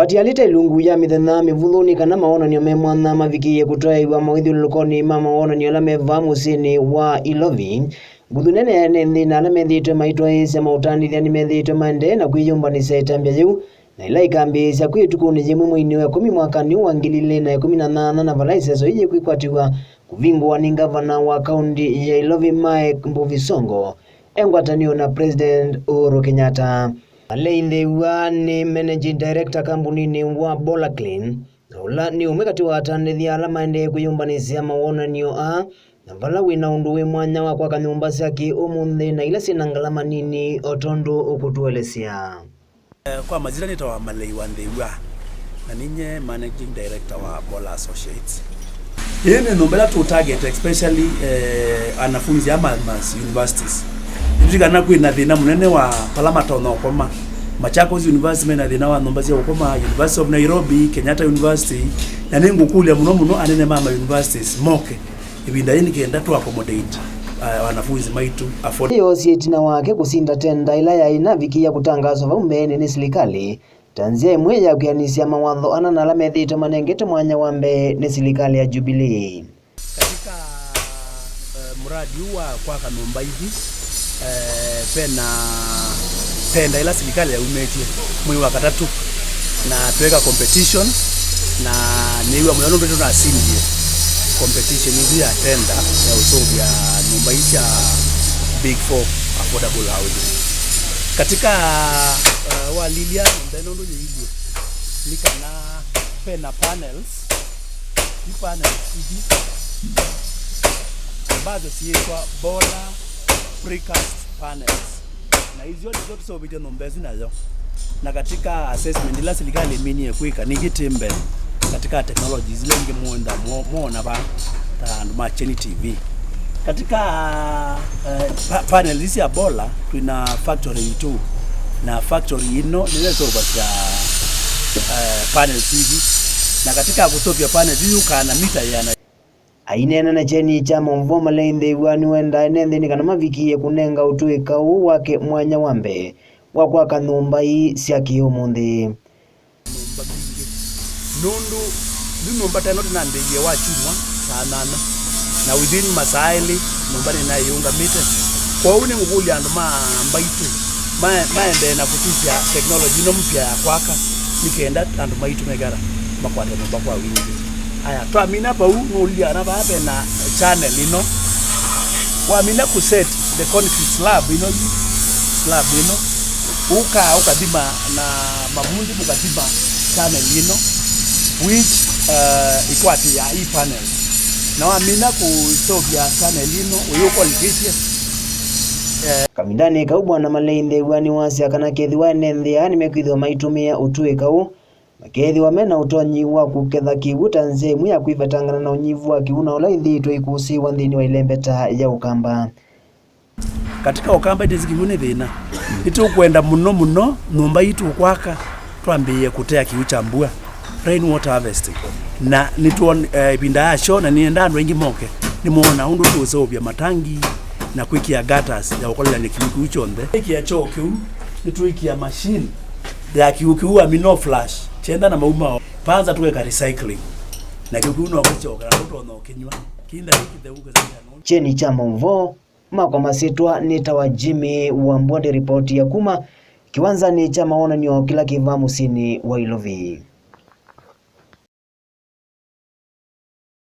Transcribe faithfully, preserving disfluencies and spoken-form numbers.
Vatialĩte ĩlungu ya mĩthenya mĩvũthũ nĩ kana mawonany'o me mwanya mavikĩĩe kũtwaĩĩw'a mawĩthyũlũlũkonĩ ma mawonany'o ala me vaa mũsyĩnĩ wa Ilovi. Nguthu nene ya ene nthĩ na ala methĩĩtwe maitwaĩĩsya maũtandĩthya nĩmethĩĩtwe maendee na kwĩyũmbanĩsya ĩtambya yĩu, na ĩla ĩkambĩĩsya kwĩ ĩtukũnĩ yĩmwe mweinĩ wa ĩkũmi mwakanĩ wa ngili ilĩ na ĩkũmi na nyanya, na vala ĩseso yĩĩ yĩkwĩkwatĩw'a kũvingũwa nĩ ngavana wa kaũntĩ ya Ilovi Mike Mbuvi Sonko e ngwatanĩo na President Uhuru Kenyatta. Malei Nthĩw'a nĩ Managing Director kambuninĩ wa Bola Clean, na ũla nĩ ũmwe katĩ wa atandĩthya ala maendee kwĩyũmbanĩsya mawonany'o aa, na vala wĩ na ũndũ wĩ mwanya wa kwaka nyũmba sya kĩ-ũmũnthĩ na ila syĩ na ngalama nini, o tondũ ũkũtũelesya. Eh, kwa majina nĩtawa Malei wa Nthĩw'a, na ninye Managing Director wa Bola Associates. Ĩĩ nĩ nyũmba ĩla tũ target, especially, eh, anafunzi ama mas universities. Nĩtũlikana kwĩ na thĩna mũnene wa pala matonya ũkoma. Machakos University mena thĩna wa nyũmba sya ũkoma, University of Nairobi, Kenyatta University, na nĩngũkũlya mũno mũno anene ma ma universities moke ĩvinda yĩĩ nĩ kenda tũ accommodate, uh, wanafunzi maitũ afford. Yoosie ĩtina wake kũsinda tenda ĩla yaĩ navikĩĩa kũtangaswa vau mbeenĩ nĩ silikalĩ ta nzĩa ĩmwe ya kwĩanĩsya mawatho ana na ala methĩĩtwe manengetwe mwanya wa mbee nĩ silikalĩ ya Jubilee. Katika, uh, mradi huu wa kwaka nyũmba hizi, eh, pena tenda ĩla silikalĩ yaumĩtye mwei wa katatũ, na tweka competition, na nĩw'a mũyo nũndũ nĩtũnasindie competition ĩsu ya tenda ya ũseũvya nyũmba ii sya Big Four affordable housing. Katika, eh, walilya nyũmba ĩno ũndũ yĩilyĩ, nĩ kana pena panels, i panels ithi ambazo siĩtwa Bola precast panels. Na icio nĩsyo tũseũvĩtye nyũmba ĩsu nayo. Na katika assessment ĩla silikalĩ ĩminie kwĩka, nĩngĩ twĩ mbee katika technologies ila ingĩ mũndũ mo-, moona va ta andũ ma Kyeni T V. Katika, eh, pa-, panels isu sya Bola, twĩ na factory itũ, na factory ĩno nĩyo ĩseũvasya, eh, panels isu. Na katika kũseũvya panels isu, yũkaa na mita yĩana. Aineena na kyeni kya maũvoo, Malei Nthĩw'a nĩwendaa ene nthĩ nĩ kana mavikĩĩe kũnenga ũtũĩka ũũ wake mwanya wa mbee wa kwaka nyũmba ii sya kĩ-ũmũnthĩ. Nyũmba mbingĩ. Nũndũ yu nyũmba ta ĩno tũnambĩĩie Wakyumwa saa nyanya, na within masaa elĩ nyũmba nĩnaĩũngamĩte. Kwoou nĩngũkũlya andũ ma mbaitũ ma-, maendee na kũsisya technology ĩno mpya ya kwaka, nĩ kenda andũ maitũ mekala makwate nyũmba kwa wingĩ. Aya, twamina vau, nũlilye kana vaa vena channel ĩno. Wamina kũ set the concrete slab ĩno, slab ĩno, ũkaa ũkathima na mavundi mũkathima channel ĩno, which, uh, ĩkwatĩaa i panels. Na wamina kũseũvya channel ĩno, ũyũkũlikĩtye. Kavindanĩ kau, Bwana Malei Nthĩw'a nĩwasya kana kethĩwa ene nthĩ aa nĩmekwĩthĩwa maitũmĩa ũtũĩka ũũ, makeethĩwa me na ũtonyi wa kũketha kĩw'ũ ta nzĩa ĩmwe ya kwĩvetangana na ũnyivu wa kĩw'ũ na ũla ĩthĩĩtwe ĩkũsĩĩwa nthĩnĩ wa ĩlembeta ya Ũkamba. Katika Ũkamba ĩtĩsĩ kĩw'ũ nĩ thĩna. Nĩtũkwenda mũno mũno nyũmba ii tũkwaka twambĩĩe kũtea kĩw'ũ kya mbua, rain water harvesting. Na nĩtwon-, eh, ĩvinda ya show, na nĩenda andũ aingĩ moke, nĩmoona ũndũ tũũseũvya matangi na kwĩkĩa gutters ya ũkolelany'a kĩw'ũ kĩu kyonthe. Kwĩkĩa kyoo kĩu, nĩtũĩkĩa machine ya kĩw'ũ kĩu amino flash, kyenda na maumao. Panza tũkeka recycling. Na kĩw'ũ kĩu no kũkyokela, ũtonya ũkĩnyw'a. Kĩnda kĩkĩtheu kĩsĩkya no. Kyeni kya maũvoo makwa masyĩtwa nĩtawa Jimmy Wambua, ndĩ ripoti ya kuma kĩwanzanĩ kya mawonany'o kĩla kĩ vaa mũsyĩnĩ wa Ilovi.